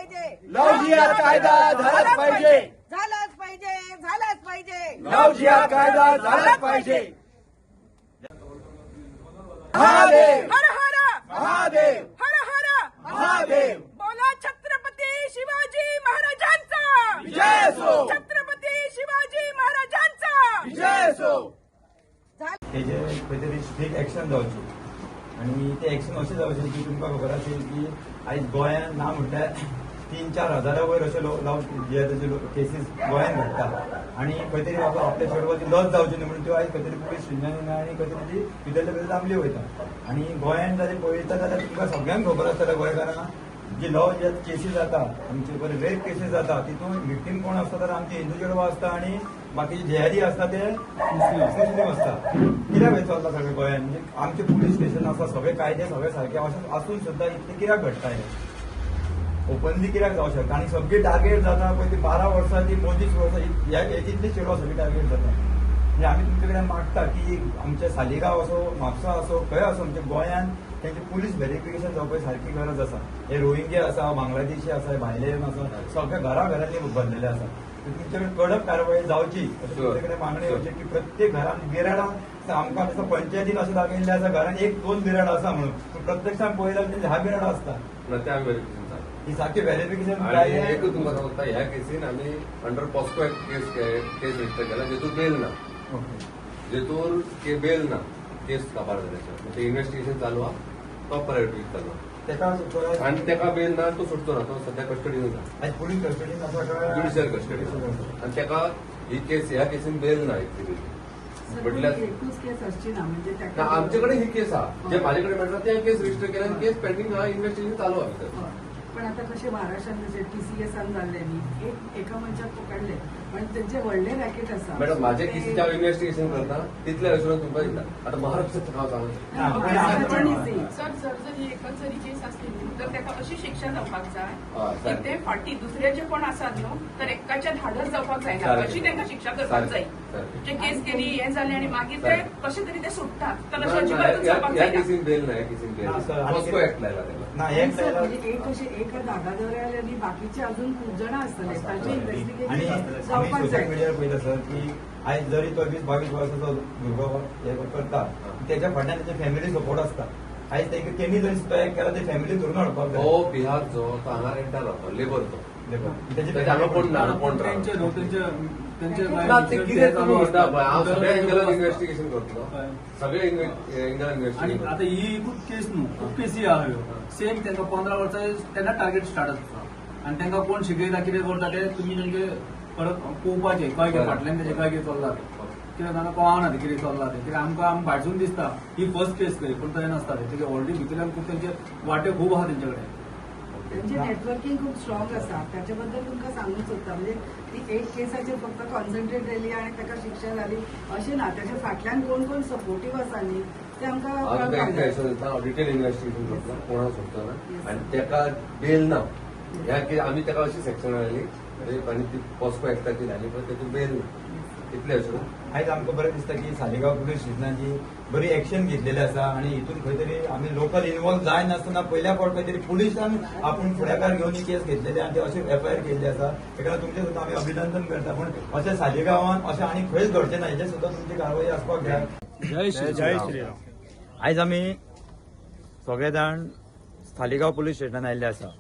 पाहिजे. लव जिहाद कायदा झालाच पाहिजे. झालाच पाहिजे, झालाच पाहिजे. लव जिहाद कायदा झालाच पाहिजे. महादेव. हर हर महादेव. हर हर महादेव. बोला छत्रपती शिवाजी महाराजांचा विजय असो. छत्रपती शिवाजी महाराजांचा विजय असो. तेजे खंय तरी स्ट्रीक एक्शन जावची आनी ते एक्शन अशें जावचें की तुमकां खबर असेल की आयज गोंयांत ना म्हटल्यार 3-4 हजारा वयर अशे लव जिहादाचे केसीस गोंयांत घडटा आनी खंय तरी बाबा आपल्या चेडवाची लज जावची न्हय म्हणून त्यो आयज खंय तरी पुलीस स्टेशनान येना आनी खंय तरी ती भितरले भितर दामली वयता. आनी गोंयांत जाल्यार पळयता जाल्यार तुमकां सगळ्यांक खबर आसतलें, गोंयकारांक जी लव जिहाद केसी जाता आमचे बरे रेप केसीस जाता तितून विक्टीम कोण आसता तर आमचे हिंदू चेडवां आसता आनी बाकीचे जेहादी आसता ते मुस्लीम आसता. कित्याक हें चल्लां सगळें गोंयांत? म्हणजे आमचे पुलीस स्टेशन आसा, सगळे कायदे सगळे सारके अशें आसून सुद्दां इतलें कित्याक घडटा हें? ओपनली कित्याक जावं शकता? आनी सगळी टार्गेट जाता पळय ती 12 वर्सां ती 25 वर्सां ह्या एजींतली चेडवां सगळी टार्गेट जाता. म्हणजे आमी तुमचे कडेन मागता की आमच्या सालिगांव असो, म्हापसा असो, खंय असो आमच्या गोंयांत तेंचे पुलीस व्हेरिफिकेशन जावपाची सारकी गरज आसा. हे रोहिंग्या आसा, बांगलादेशी आसा, भायले आसा, सगळ्या घराघरांनी भरलेले आसा. तुमचे कडेन कडक कारवाय जावची अशें तुमचे कडेन मागणी येवची की प्रत्येक घरान बिराडां आमकां दिसता पंचायतीन अशें दाखयल्लें आसा घरान 1-2 बिराड आसा म्हणून, पूण प्रत्यक्षान पळयल्यार ते 10 बिराडां आसता. ना, ते आमी व्हेरिफिकेशन चालू. ही सारकी व्हेरिफिकेशन आणि एकूच तुमकां सांगता, ह्या केसीन आमी under POCSO act case register केला, जेतून बेल ना, जेतून बेल ना, केस काबार जाल्याचे ते इन्व्हेस्टिगेशन चालू आहा, तो प्रायोरिटी चालू आहा. तेका आणि तेका बेल ना, तो सुटचो ना, तो सध्या कस्टडीन आसा. आयज पुलीस कस्टडीन आसा काय? Judicial custody. आणि तेका ही केस ह्या केसीन बेल ना इतली म्हटल्यार एकूच केस असची ना म्हणजे ना, आमचे कडेन ही केस आहा, जे माझे कडेन मेळटा ते केस रजिस्टर केला आनी केस पेंडींग आहा, इन्व्हेस्टिगेशन चालू आहा भितर. हय. पण आता कशें महाराष्ट्रान जशें टीसीएसान जाल्लें न्ही, एक एका मनशाक पकडले पण तेंचे व्हडले रॅकेट आसा. मॅडम, माझ्या केसीचे हांव इन्व्हेस्टिगेशन करता तितल्या हिशोबान तुमकां दिता. आतां महाराष्ट्राचें हांव सांगू ना, पण आमच्या- सर, जर जर ही एकच जरी केस आसली न्हू तर ताका अशी शिक्षा जावपाक जाय हय, की सारकें. ते फाटी दुसरे जे कोण आसात न्हू तर एकाच्या धाडस जावपाक जायना, सारकें. अशी तांकां शिक्षा करपाक सारकें, जाय. सारकें. जे केस केली हें जालें आनी मागीर ते सारकें. कशे तरी ते सुट्टात तर ना, अशें ना, अजिबातच जावपाक ह्या जायना. केसीन बेल ना, ह्या केसीन बेल ना, सर, आणि पॉस्को ऍक्ट लायला तेका. ना एक सर, म्हणजे एक अशें एका धागा दवरले आनी बाकीचे अजून खूब जाणां आसतले ताचे आणि इन्व्हेस्टिगेशन आमी जावपाक सोशल जाय. मिडियार पळयता सर की आयज जरी तो 20-22 वर्साचो भुरगो हे करता तेच्या फाटल्यान तेची फॅमिली सपोर्ट आसता. आयज तेका तेणी जरी स्ट्रायक केला ते फॅमिली धरून हाडपाक जाय. तो बिहारचो, तो हांगा रेंटार रावता, लेबर तो. तेची तेच्या हांगा कोण ना, कोण त्यांचे रावता न्हू त्यांचे त्यांचे ना, ते कितें तुमी म्हणटा पळय, हांव सगळ्या एंगलान आनी इन्व्हेस्टिगेशन करतलो, सगळे एंगलान इन्व्हेस्टिगेशन. आता ही एकूच केस न्हू, खूब केसी आहा ह्यो सेम. तांकां 15 वर्सां तेन्ना टार्गेट स्टार्ट आसता आनी तांकां कोण शिकयता, कितें करता ते तुमी तेंचे परत पळोवपाचें काय कितें फाटल्यान तेजें काय कितें चल्लां तें, कित्याक तांकां कळना तें कितें चल्लां तें. कित्याक आमकां आमी भायरसून दिसता ही फर्स्ट केस खंय, पूण तशें नासता तें. तेजे ऑलरेडी भितरल्यान खूब तेंचे वांटे खूब आहा तेंचे कडेन. त्यांचे नेटवर्किंग खूप स्ट्रॉंग आसा, त्याच्या बद्दल तुमकां सांगूंक सोदता. म्हणजे ती एक केसाचेर फक्त कॉन्सन्ट्रेट जाली आनी ताका शिक्षा जाली अशें ना, त्याच्या फाटल्यान कोण कोण सपोर्टीव आसा न्ही ते आमकां हांव तुका कळपाक एक जाय. हिशोब दिता, हांव डिटेल इन्व्हेस्टिगेशन करतलो, कोणाक सोडचो ना आनी तेका बेल ना. ह्या आमी तेका अशी सेक्शन लायली रेप आनी ती पॉस्को एक्टाची लायली, पण तेतून बेल ना इतले हिशोब. आयज आमकां बरें दिसता की सालिगांव पुलीस स्टेशनान जी बरी एक्शन घेतलेली आसा आनी हितून खंय तरी आमी लोकल इन्वॉल्व जाय नासतना पयल्या फावट खंय तरी पुलिसान आपूण फुडाकार घेवन ही केस घेतलेली आनी ती अशी एफआयआर केल्ली आसा. तेका लागून तुमचें सुद्दां आमी अभिनंदन करता. पूण अशें सालिगांवान अशें आनी खंयच घडचें ना हेजें सुद्दां तुमची कारवाई आसपाक जाय. जय श्रीराम. आयज आमी सगळे जाण सालिगांव पुलीस स्टेशनान आयिल्ले आसा.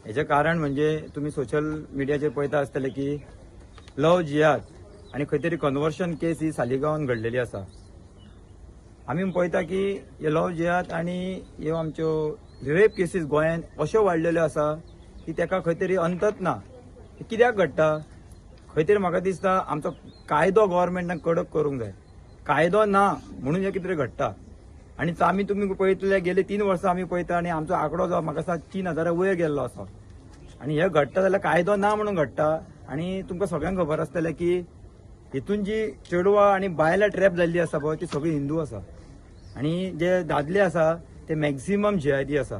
हेजें कारण म्हणजे तुमी सोशल मिडियाचेर पळयता आसतले की लव जिहाद आनी खंय तरी कन्वर्शन केस ही सालिगांवान घडलेली आसा. आमी पळयता की हे लव जिहाद आनी ह्यो आमच्यो रेप केसीस गोंयांत अश्यो वाडलेल्यो आसा की तेका खंय तरी अंतच ना. हे कित्याक घडटा? खंय तरी म्हाका दिसता आमचो कायदो गव्हर्मेंटान कडक करूंक जाय. कायदो ना म्हणून हें कितें घडटा. आनी आमी तुमी पळयतले गेले 3 वर्सां आमी पळयता आनी आमचो आंकडो जो म्हाका दिसता 3000 वयर गेल्लो आसा. आनी हे घडटा जाल्यार कायदो ना म्हणून घडटा. आनी तुमकां सगळ्यांक खबर आसतलें की हितून जी चेडवां आनी बायलां ट्रॅप जाल्ली आसा पळय ती सगळी हिंदू आसा आनी जे दादले आसा ते मॅक्झिमम जिहादी आसा.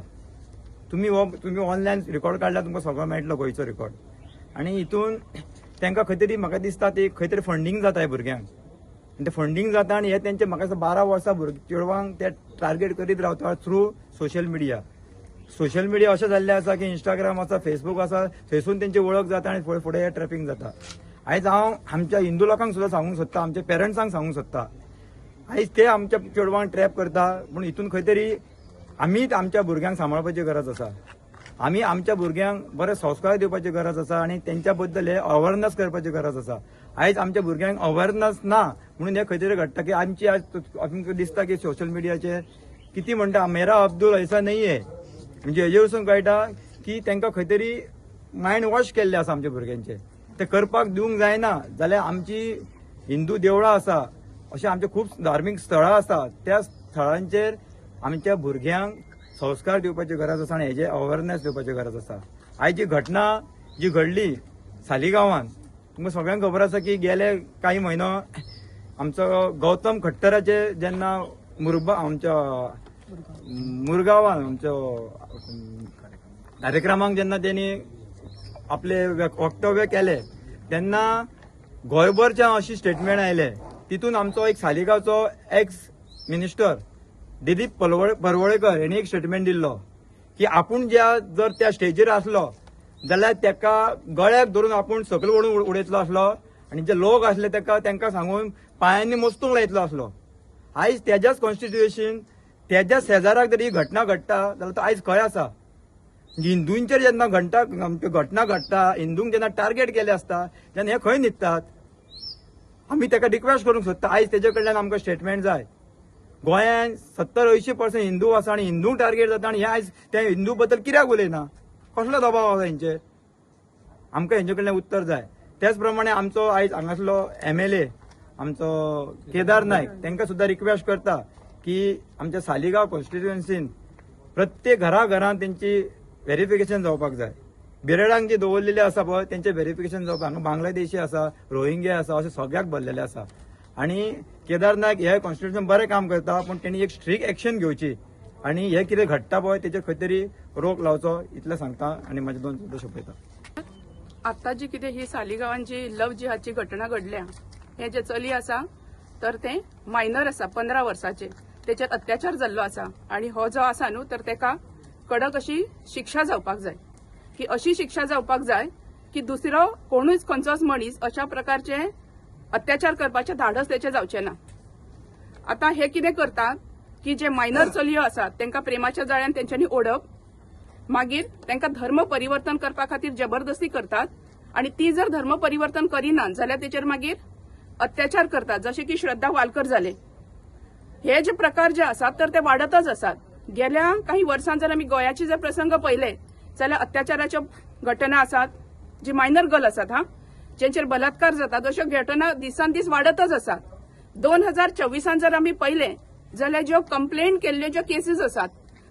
तुमी हो तुमी ऑनलायन रिकॉर्ड काडल्यार तुमकां सगळो मेळटलो गोंयचो रिकॉर्ड. आनी हितून तांकां खंय तरी म्हाका दिसता ते खंय तरी फंडींग जाता ह्या भुरग्यांक आनी ते फंडींग जाता आनी हे तेंचे म्हाका दिसता 12 वर्सां भुरगे चेडवांक ते टार्गेट करीत रावता through social media. Social media अशें जाल्लें आसा की इंस्टाग्राम आसा, फेसबूक आसा, थंयसून तेंची वळख जाता आनी फुडें फुडें हें ट्रॅपींग जाता. आयज हांव आमच्या हिंदू लोकांक सुद्दां सांगूंक सोदता, आमच्या पेरंट्सांक सांगूंक सोदता, आयज ते आमच्या चेडवांक ट्रॅप करता, पूण हितून खंय तरी आमीच आमच्या भुरग्यांक सांबाळपाची गरज आसा. आमी आमच्या भुरग्यांक बरे संस्कार दिवपाची गरज आसा आनी तेंच्या बद्दल हे अवेरनस करपाची गरज आसा. आयज आमच्या भुरग्यांक अवेरनस ना म्हणून हे खंय तरी घडटा की आमची आज आमकां दिसता की सोशल मिडियाचेर कितें म्हणटा, मेरा अब्दुल ऐसा नहीं है, म्हणजे हेजे वरसून कळटा की तांकां खंय तरी मायंड वॉश केल्ले आसा आमच्या भुरग्यांचे. ते करपाक दिवंक जायना जाल्यार आमची हिंदू देवळां आसा, अशे आमचे खूब धार्मीक स्थळां आसा, त्या स्थळांचेर आमच्या भुरग्यांक संस्कार दिवपाची गरज आसा आनी हेजे अवेरनेस दिवपाची गरज आसा. आयज जी घटना जी घडली सालिगांवान, तुमकां सगळ्यांक खबर आसा की गेले कांय म्हयनो आमचो गौतम खट्टराचे जेन्ना मुरबा आमच्या मुरगांवान आमचो कार्यक्रमाक जेन्ना तेणी आपले वक्तव्य केले तेन्ना गोंयभरच्या अशी स्टेटमेंट आयले. तितून आमचो एक सालिगांवचो एक्स मिनिस्टर दिलीप परवळेकर हेणी एक स्टेटमेंट दिल्लो की आपूण ज्या जर त्या स्टेजीर आसलो जाल्यार तेका गळ्याक धरून आपूण सकयल ओडून उडयतलो आसलो आनी जे लोक आसले तेका तांकां सांगून पांयांनी मस्तूंक लायतलो आसलो. आयज तेज्याच कॉन्स्टिट्युएशन तेज्या शेजाराक जर ही घटना घडटा जाल्यार तो आयज खंय आसा? हिंदूंचेर जेन्ना घडटा आमच्यो घटना घडटा, हिंदूंक जेन्ना टार्गेट केले आसता तेन्ना हे खंय न्हिदतात? आमी ताका रिक्वेस्ट करूंक सोदता, आयज तेजे कडल्यान आमकां स्टेटमेंट जाय. गोंयांत 70-80% हिंदू आसा आनी हिंदूंक टार्गेट जाता आनी हे आयज ते हिंदू बद्दल कित्याक उलयना? कसलो दबाव आसा हेंचेर? आमकां हेंचे कडल्यान उत्तर जाय. त्याच प्रमाणे आमचो आयज हांगासलो MLA आमचो केदार नायक तांकां सुद्दां रिक्वेस्ट करता की आमच्या सालिगांव कॉन्स्टिट्युएन्सीन प्रत्येक घरा घरान तेंची व्हेरिफिकेशन जावपाक जाय. बिरेडांक जी दवरलेली आसा पळय तेंचे व्हेरिफिकेशन जावपाक. हांगा बांगलादेशी आसा, रोहिंग्या आसा, अशें सगळ्याक भरलेले आसा. आनी केदार नायक हे कॉन्स्टिट्युशन बरें काम करता, पूण तेणी एक स्ट्रीक एक्शन घेवची आनी हे कितें घडटा पळय तेचेर खंय तरी रोक लावचो, इतलें सांगता आनी म्हाजे दोन शब्द सोंपयता. आत्तां जी कितें ही सालिगांवान जी लव जिहादची घटना घडल्या, हे जे चली आसा तर तें मायनर आसा, 15 वर्साचे, तेचेर अत्याचार जाल्लो आसा आनी हो जो आसा न्हू तर तेका कडक अशी शिक्षा जावपाक जाय, की अशी शिक्षा जावपाक जाय की दुसरो कोणूच खंयचोच मनीस अशा प्रकारचे अत्याचार करपाचें धाडस तेचें जावचें ना. आतां हे कितें करतात की जे मायनर चलयो आसात तांकां प्रेमाच्या जाळ्यान तेंच्यांनी ओडप, मागीर तांकां धर्म परिवर्तन करपा खातीर जबरदस्ती करतात आनी ती जर धर्म परिवर्तन करिना जाल्यार तेचेर मागीर अत्याचार करतात, जशे की श्रद्धा वालकर जाले. हे जे प्रकार जे आसात तर ते वाडतच आसात. गेल्या काही वर्सां जर आमी गोंयाचे जर प्रसंग पळयले जाल्यार अत्याचाराच्यो घटना आसात, जी मायनर गर्ल आसात हा, जेंचेर बलात्कार जातात, अश्यो घटना दिसान दीस वाडतच आसात. 2024 जर आमी पळयले जाल्यार ज्यो कंप्लेंट केल्ल्यो ज्यो केसीस आसात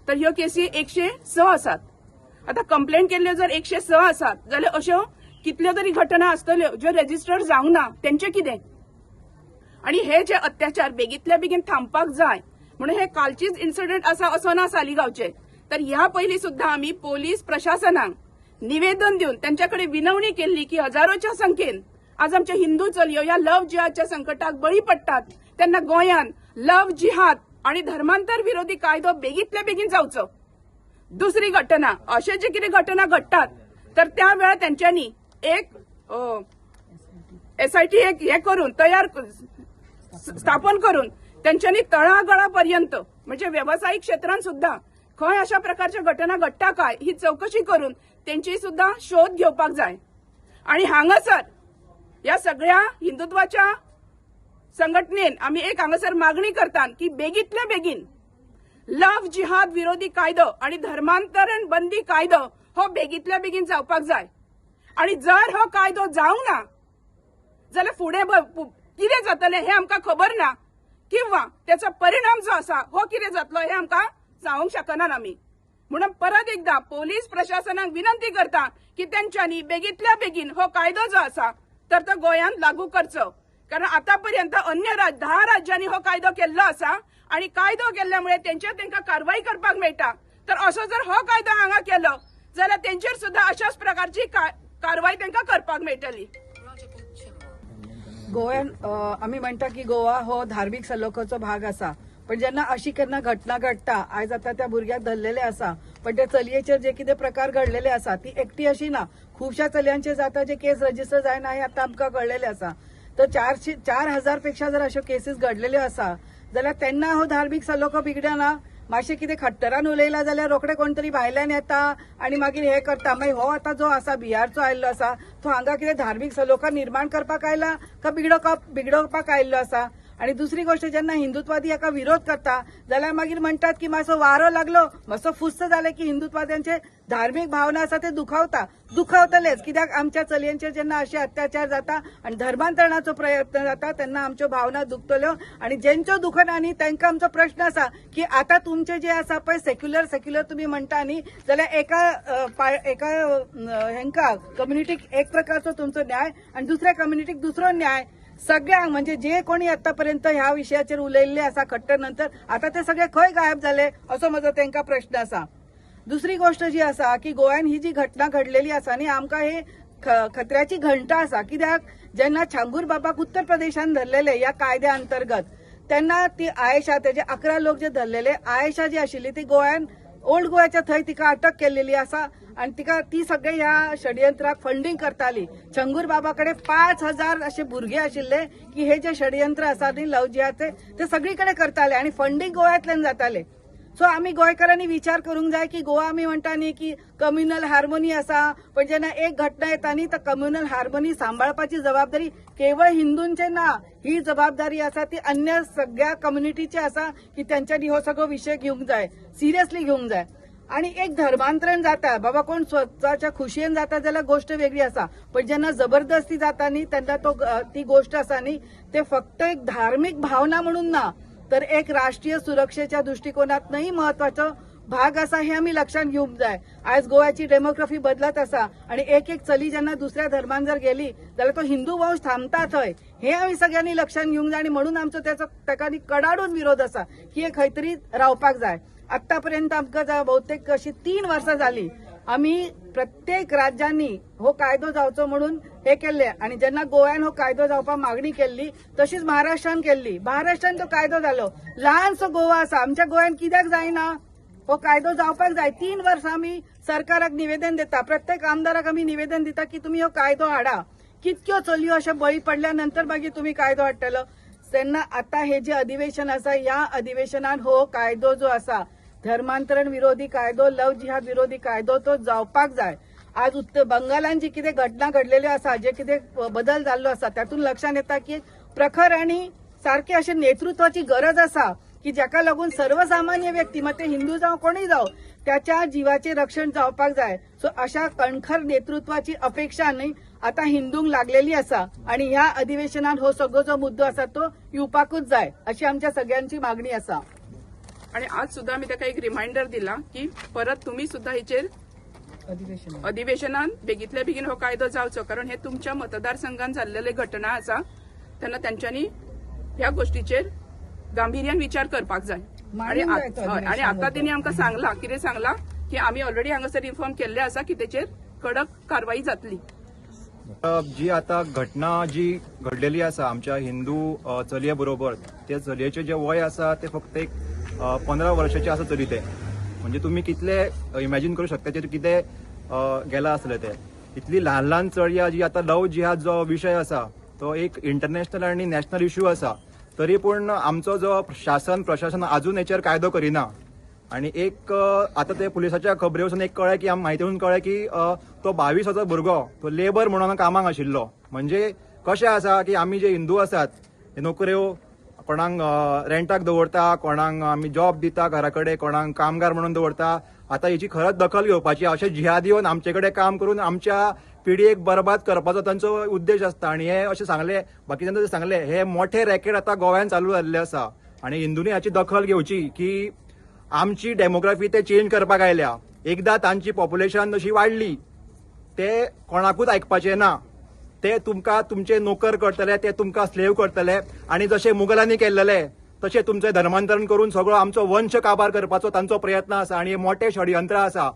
तर ह्यो केसी 106 आसात. आतां कंप्लेंट केल्ल्यो जर 106 आसात जाल्यार अश्यो कितल्यो तरी घटना आसतल्यो ज्यो रेजिस्टर्ड जावंक ना, तेंचें कितें? आनी हे जे अत्याचार बेगीतल्या बेगीन थांबपाक जाय म्हणून हे कालचीच इन्सिडंट आसा असो ना सालिगांवचे, तर ह्या पयलीं सुद्दां आमी पोलीस प्रशासनाक निवेदन दिवन तेंच्या कडेन विनवणी केल्ली की हजारोच्या संख्येन आज आमचे हिंदू चलयो ह्या लव जिहादच्या संकटाक बळी पडटात, तेन्ना गोंयांत लव जिहाद आणि धर्मांतर विरोधी कायदो बेगीतल्या बेगीन जावचो. दुसरी घटना, अशे जे कितें घटना घडटात तर त्या वेळार तेंच्यांनी एक SIT एक हे करून तयार स्थापन करून तेंच्यांनी तळागाळापर्यंत म्हणजे वेवसायीक क्षेत्रांत सुद्दां खंय अशा प्रकारच्या घटना घडटा काय ही चौकशी करून तेंची सुद्दां शोध घेवपाक जाय. आणि हांगासर ह्या सगळ्या हिंदुत्वाच्या संघटनेन आमी एक हांगासर मागणी करतात की बेगीतल्या बेगीन लव जिहाद विरोधी कायदो आणि धर्मांतरण बंदी कायदो हो बेगीतल्या बेगीन जावपाक जाय. आणि जर हो कायदो जावंक ना जाल्यार फुडें कितें जातलें हें आमकां खबर ना, किंवा त्याचो परिणाम जो आसा हो कितें जातलो हें आमकां सांगूंक शकनात आमी. म्हणून परत एकदा पोलीस प्रशासनाक विनंती करता की तेंच्यांनी बेगीतल्या बेगीन हो कायदो जो आसा तर तो गोंयांत लागू करचो, कारण आतापर्यंत अन्य 10 राज्यांनी हो कायदो केल्लो आसा आणि कायदो केल्ल्यामुळे तेंचेर तेंकां कारवाई करपाक मेळटा. तर असो जर हो कायदो हांगा केलो जाल्यार तेंचेर सुद्दां अशाच प्रकारची कारवाई तेंकां करपाक मेळटली. गोव्यान आमी म्हणटा की गोवा हो धार्मीक सलोख्याचो भाग आसा, पण जेन्ना अशी केन्ना घटना घडटा, आयज आतां त्या भुरग्याक धरलेले आसा, पण त्या चलयेचेर जे कितें प्रकार घडलेले आसा ती एकटी अशी ना, खुबश्या चलयांचेर जाता जे केस रजिस्टर जायना हे आतां आमकां कळ्ळेलें आसा. तर 4000 पेक्षा जर अश्यो केसीस घडलेल्यो आसा जाल्यार तेन्ना हो धार्मीक सलोखो बिगडना. मातशें कितें खट्टरान उलयला जाल्यार रोखडे कोण तरी भायल्यान येता आनी मागीर हे करता. मागीर हो आतां जो आसा बिहारचो आयिल्लो आसा तो हांगा कितें धार्मीक सलोखा निर्माण करपाक आयला का बिगडोवपाक आयिल्लो आसा. आनी दुसरी गोष्ट, जेन्ना हिंदुत्वादी हाका विरोध करता जाल्यार मागीर म्हणटात की मातसो वारो लागलो, मातसो फुस्स जालें की हिंदुत्वाद्यांचे धार्मीक भावना आसा ते दुखावता. दुखावतलेच, कित्याक आमच्या चलयांचेर जेन्ना अशे अत्याचार जाता आनी धर्मांतरणाचो प्रयत्न जाता तेन्ना आमच्यो भावना दुखतल्यो. आनी जेंच्यो दुखना न्ही तांकां आमचो प्रश्न आसा की आतां तुमचे जे आसा पळय सेक्युलर सेक्युलर तुमी म्हणटा न्ही, जाल्यार एका एका हेंका कम्युनिटीक एक प्रकारचो तुमचो न्याय आनी दुसऱ्या कम्युनिटीक दुसरो न्याय. सगळ्यांक म्हणजे जे कोणी आतापर्यंत ह्या विशयाचेर उलयल्ले आसा खट्टर नंतर आता ते सगळे खंय गायब जाले असो म्हजो तांकां प्रश्न आसा. दुसरी गोष्ट जी आसा की गोव्यान ही जी घटना घडलेली आसा न्ही, आमकां हे खतऱ्याची घंटा आसा. कित्याक जेन्ना छांगूर बाबाक उत्तर प्रदेशान धरलेले ह्या कायद्या अंतर्गत तेन्ना ती आयेशा, तेजे 11 लोक जे धरलेले, आयेशा जी आशिल्ली ती गोव्यान ओल्ड गोव्याच्या थंय तिका अटक केलेली आसा आनी तिका ती सगळे ह्या षडयंत्राक फंडींग करताली. छंगूर बाबा कडेन 5000 अशे भुरगे आशिल्ले की हे जे षडयंत्र आसा न्ही लव जिहादचे ते सगळी कडेन करताले आनी फंडींग गोव्यांतल्यान जाताले. सो आमी गोंयकारांनी विचार करूंक जाय की गोवा आमी म्हणटा न्ही की कम्युनल हार्मोनी आसा, पण जेन्ना एक घटना येता न्ही तर कम्युनल हार्मोनी सांबाळपाची जबाबदारी केवळ हिंदूंचे ना, ही जबाबदारी आसा ती अन्य सगळ्या कम्युनिटीची आसा की तेंच्यांनी हो सगळो विशय घेवंक जाय, सिरियसली घेवंक जाय. आणि एक धर्मांतरण जाता, बाबा कोण स्वतःच्या खुशयेन जाता जाल्यार गोष्ट वेगळी आसा, पण जेन्ना जबरदस्ती जाता न्ही तेन्ना तो ती गोष्ट आसा न्ही ते फक्त एक धार्मीक भावना म्हणून ना तर एक राष्ट्रीय सुरक्षेच्या दृष्टिकोनातनही महत्वाचो भाग आसा हे आमी लक्षात घेवंक जाय. आयज गोव्याची डेमोग्राफी बदलत आसा आणि एक एक चली जेन्ना दुसऱ्या धर्मान जर गेली जाल्यार तो हिंदू वंश थांबता थंय, हे आमी सगळ्यांनी लक्षात घेवंक जाय. आणि म्हणून आमचो तेचो ताका कडाडून विरोध आसा की हे खंय तरी रावपाक जाय. आतापर्यंत आमकां बहुतेक अशी 3 वर्सां जाली आमी प्रत्येक राज्यांनी हो कायदो जावचो म्हणून हे केल्ले आणि जेन्ना गोव्यान हो कायदो जावपाक मागणी केल्ली तशीच महाराष्ट्रान केल्ली. महाराष्ट्रान तो कायदो जालो. ल्हानसो गोवा आसा, आमच्या गोव्यान कित्याक जायना हो कायदो जावपाक जाय. 3 वर्सां आमी सरकाराक निवेदन दिता, प्रत्येक आमदाराक आमी निवेदन दिता की तुमी हो कायदो हाडा. कितक्यो चलयो अशे बळी पडल्या नंतर मागीर तुमी कायदो हाडटलो. तेन्ना आतां हे जे अधिवेशन आसा ह्या अधिवेशनान हो कायदो जो आसा धर्मांतरण विरोधी कायदो, लव जिहाद विरोधी कायदो तो जावपाक जाय. आज उत्तर बंगालान जी कितें घटना घडलेल्यो आसा, जे कितें बदल जाल्लो आसा तातूंत लक्षात येता की प्रखर आनी सारके अशें नेतृत्वाची गरज आसा की जाका लागून सर्वसामान्य व्यक्ती, मग ते हिंदू जावं कोणूय जावं, त्याच्या जिवाचें रक्षण जावपाक जाय. सो अशा कणखर नेतृत्वाची अपेक्षा न्ही आतां हिंदूंक लागलेली आसा आणि ह्या अधिवेशनात हो सगळो जो मुद्दो आसा तो येवपाकूच जाय अशी आमच्या सगळ्यांची मागणी आसा. आणि आज सुद्धा आमी ताका एक रिमायंडर दिला की परत तुमी सुद्धा हेचेर अधिवेशनान बेगीतल्या बेगीन हो कायदो जावचो, कारण हे तुमच्या मतदारसंघात जाल्लेले घटना आसा तेन्ना तांच्यांनी ह्या गोष्टीचेर गांभिर्यान विचार करपाक जाय. आणि आणि आता तेणी आमकां सांगला, कितें सांगला की आमी ऑलरेडी हांगासर इन्फॉर्म केल्ले आसा की तेचेर कडक कारवाई जातली. जी आता घटना जी घडलेली आसा आमच्या हिंदू चलये बरोबर, त्या चलयेचे जे वय आसा ते फक्त एक 15 वर्षाचे आसा चली ते, म्हणजे तुम्ही कितले इमॅजिन करू शकता ते कितें गेला आसले ते. इतली ल्हान ल्हान चलया जी आता लव जिहाद जो विशय आसा तो एक इंटरनॅशनल आनी नॅशनल इश्यू आसा, तरी पूण आमचो जो शासन प्रशासन अजून हेचेर कायदो करिना. आणि एक आता ते पुलिसाच्या खबरे वचून एक कळ्ळें की आमकां म्हायती वचून कळ्ळें की तो 22 वर्साचो भुरगो तो लेबर म्हणून कामाक आशिल्लो. म्हणजे कशें आसा की आमी जे हिंदू आसात हे नोकऱ्यो कोणाक रेंटाक दवरता, कोणाक आमी जॉब दिता घरा कडेन, कोणाक कामगार म्हणून दवरता. आतां हेची खरंच दखल घेवपाची. अशे जिहादी येवन आमचे कडेन काम करून आमच्या पिढयेक बरबाद करपाचो तांचो उद्देश आसता. आनी हे अशें सांगलें, बाकीच्यांनी सांगलें, हे मोठे रॅकेट आतां गोव्यान चालू जाल्ले आसा आनी हिंदूंनी हाची दखल घेवची की आमची डेमोग्राफी ते चेंज करपाक आयल्या. एकदां तांची पॉप्युलेशन अशी वाडली ते कोणाकूच आयकपाचे ना, ते तुमकां तुमचे नोकर करतले, ते तुमकां स्लेव करतले. आनी जशे मुगलांनी केल्लेले तशें तुमचें धर्मांतरण करून सगळो आमचो वंश काबार करपाचो तांचो प्रयत्न आसा आनी हे मोठे षडयंत्र आसा.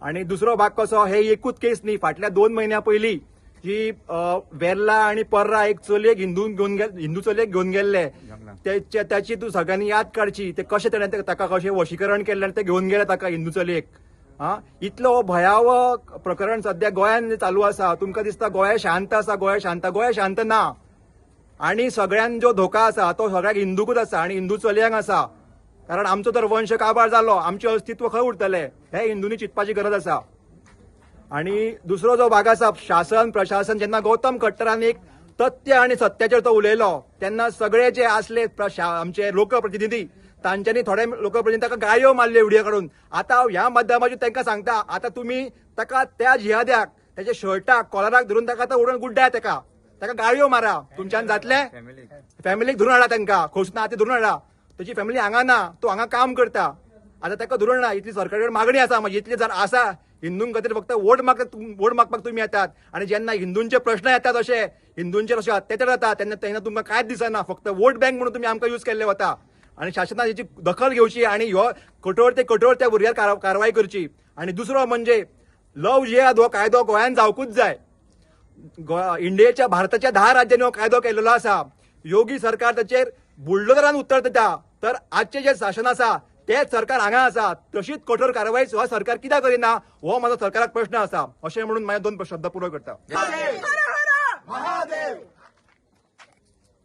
आनी दुसरो भाग कसो, हे एकूच केस न्ही, फाटल्या 2 म्हयन्या पयलीं जी वेर्ला आनी पर्रा एक चलयेक हिंदू घेवन हिंदू चलयेक घेवन गेल्ले, त्याची तूं सगळ्यांनी याद काडची, ते कशें तेणें ताका कशें वशीकरण केल्लें आनी ते घेवन गेले ताका हिंदू चलयेक. हा, इतलो हो भयावह प्रकरण सध्या गोंयांत चालू आसा. तुमकां दिसता गोंय शांत आसा, गोंय शांत, गोंय शांत ना. आणि सगळ्यांत जो धोका आसा तो सगळ्याक हिंदूकूच आसा आणि हिंदू चलयांक आसा, कारण आमचो तर वंश काबार जालो, आमचें अस्तित्व खंय उरतलें हें हिंदूंनी चिंतपाची गरज आसा. आणि दुसरो जो भाग आसा, शासन प्रशासन, जेन्ना गौतम खट्टरान एक तथ्य आणि सत्याचेर तो उलयलो तेन्ना सगळे जे आसले आमचे लोकप्रतिनिधी, तांच्यांनी थोडे लोकप्रतिनिधी ताका गाळयो मारल्यो व्हिडिओ काडून. आतां हांव ह्या माध्यमाचेर तांकां सांगता, आतां तुमी ताका त्या जिहाद्याक त्याच्या शर्टाक कॉलराक धरून ताका आतां उडोवन गुड्डाय, ताका ताका गाळयो मारा. तुमच्यान जातलें? फॅमिलीक धरून हाडा तांकां, खोस ना ते धरून हाडा. ताची फॅमिली हांगा ना, तो हांगा काम करता, आतां ताका धरून हाडा. इतली सरकारी कडेन मागणी आसा म्हजी, इतली जर आसा हिंदूं खातीर फक्त वोट मागपाक तुमी येतात आणि जेन्ना हिंदूंचे प्रश्न येतात, अशे हिंदूंचेर अशे अत्याचार जाता तेन्ना तेन्ना तुमकां कांयच दिसना. फक्त वोट बँक म्हणून तुमी आमकां यूज केल्ले वता. आणि शासनान हेची दखल घेवची आणि ह्यो कठोर ते कठोर त्या भुरग्यार कारवाय करची. आणि दुसरो म्हणजे लव जिहाद हो कायदो गोंयांत जावकूच जाय. इंडियेच्या, भारताच्या 10 राज्यांनी हो कायदो केलेलो आसा. योगी सरकार ताचेर बुलडोजरान उत्तर दिता, तर आजचें जें शासन आसा तेच सरकार हांगा आसा, तशीच कठोर कारवाय हो सरकार कित्याक करिना हो म्हाजो सरकाराक प्रश्न आसा. अशें म्हणून म्हाजे दोन शब्द पुरो करता. हर हर महादेव.